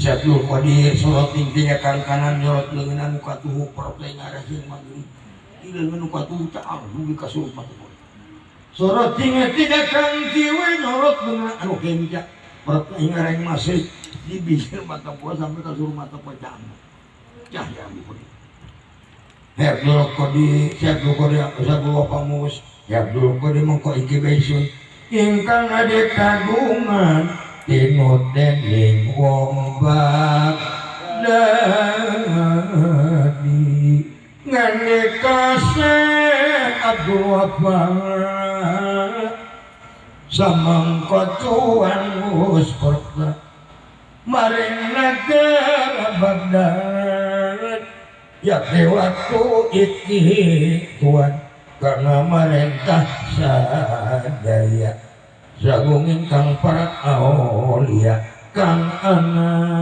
Syekh Abdul Qadir sorot intinya kang kanan nyorot leungeun anu katuhu partai ngarah maghrib di leungeun nu katuhu caang dugi ka surup mata poe. Sorot tiga kang kiwa nyorot leungeun anu kenca partai ngarah masyrik di bibir mata poe sampai ka surup mata poe caang cahya Abdul Qadir. Abdul Qadir, Syekh Abdul Qadir, Syekh Pamus, Abdul Qadir mengko iki besun ingkang ade kagungan tinut dening wong Bagdadi ngandika Syekh Abdul Wafat samangka tuan wis maring negara Bagdad ya waktu iki tuan karena merentah sadaya sagung ingkang para aulia kang ana.